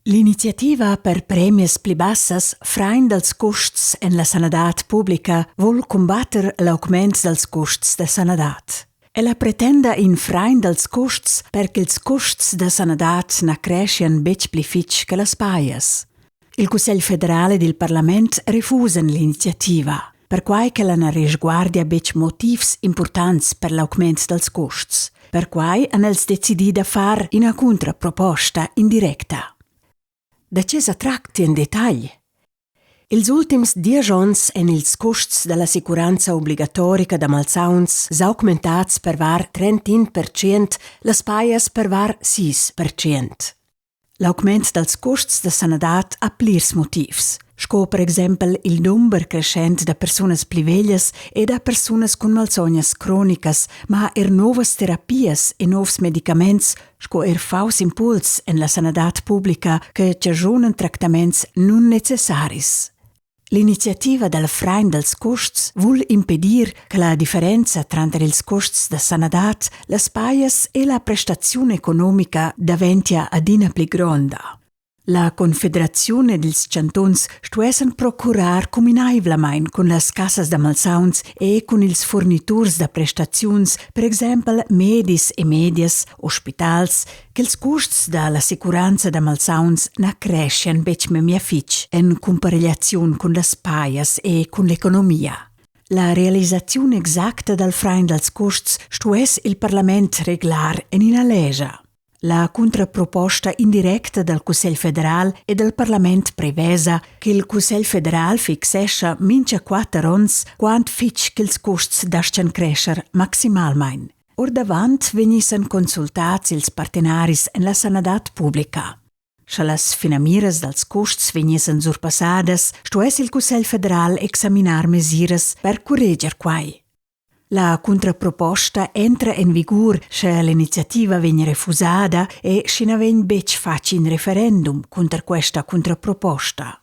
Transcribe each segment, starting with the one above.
L'iniziativa per premias pli bassas frain dals custs en la sanadad publica vul cumbatter l'augment dals custs da sanadad. Ella pretenda in frain dals custs per ch'ils custs da sanadad na creschian betg pli fitg che las pajas. Il Cussegl federal ed il parlament refusan l'iniziativa, perquai ch'ella na resguardia betg motivs impurtants per l'augment dals custs. Perquai han els decidì da far ina cuntraproposta indirecta. Da tge sa tracti en detagl? Ils ultims diesch onns èn ils custs da l'assicuranza obligatorica da malsauns s'augmentads per var 31%, las pajas per var 6%. L'augment dals custs da sanadad ha plirs motivs, sco per exempel il dumber creschent da persunas pli veglias e da persunas cun malsognas cronicas, ma er novas terapias e novs medicaments sco er fauss impuls en la sanadad publica che chaschunan tractaments nunnecessaris. L'iniziativa dal frain dals custs vul impedir che la differenza tranter ils custs da sanadad, las pajas e la prestaziun economica daventia adina pli gronda. La Confederaziun ed ils chantuns stuessan procurar cuminaivlamain cun las cassas da malsauns e cun ils furniturs da prestaziuns, per exempel medis e medias, ospitals, ch'ils custs da l'assicuranza da malsauns na creschian betg memia fitg en cumparegliaziun cun las pajas e cun l'economia. La realisaziun exacta dal frain dals custs stuess il parlament reglar en ina lescha. La cuntraproposta indirecta dal Cussegl federal e dal parlament prevesa ch'il Cussegl federal fixescha mintga quatter onns quant fitg ch'ils custs dastgan crescher maximalmain. Ordavant vegnissan consultads ils partenaris en la sanadad publica. Sche las finamiras dals custs vegnissan surpassadas, stuess il Cussegl federal examinar mesiras per curreger quai. La cuntraproposta entra en vigur, sche l'iniziativa vegn refusada e sch'i na vegn betg fatg in referendum cunter questa cuntraproposta.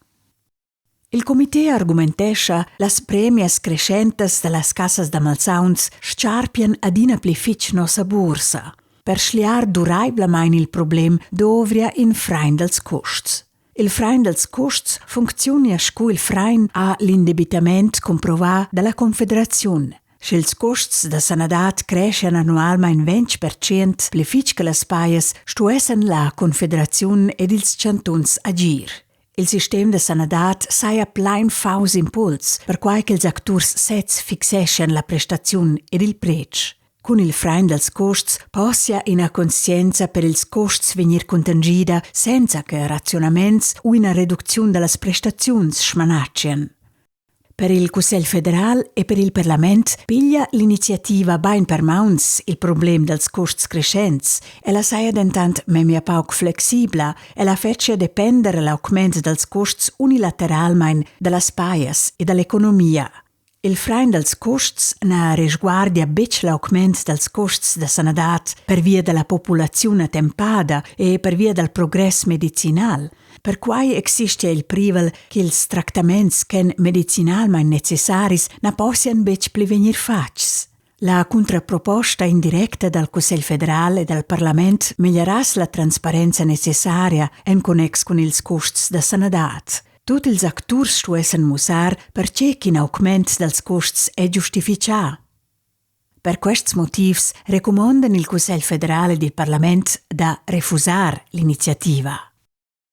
Il comité argumentescha, las premias creschentas da las cassas da malsauns stgarpian adina pli fitg nossa bursa. Per schliar duraivlamain il problem dovria in frain dals custs. Il frain dals custs funcziunia sco il frain a l'indebitament cumprovà da la Confederaziun. Sch'ils custs da sanadad creschan annualmain 20% pli fitg che las pajas, stuessan la Confederaziun ed ils chantuns agir. Il sistem da sanadad saja plain fauss impuls, perquai ch'ils acturs sezs fixeschan la prestaziun ed il pretsch. Cun il frain dals custs possia ina conscienza per ils custs vegnir contangida senza che raziunaments u ina reducziun da las prestaziuns smanatschien. Per il Cussegl federal e per il parlament piglia l'iniziativa bain per mauns il problem dals custs creschents. Ella saja dentant memia pauc flexibla. Ella fetschia depender l'augment dals custs unilateralmain da las pajas e da l'economia. Il frain dals custs na resguardia betg l'augment dals custs da sanadad pervia da la populaziun attempada e pervia dal progress medicinal. Perquai existia il privel ch'ils tractaments ch'èn medicinalmain necessaris na possian betg pli vegnir fatgs. La cuntraproposta indirecta dal Cussegl federal e dal parlament meglierass la transparenza necessaria en connex cun ils custs da sanadad. Tut ils acturs stuessan mussar, pertge ch'in augment dals custs è giustifitgà. Per quests motivs recumondan il Cussegl federal ed il parlament da refusar l'iniziativa.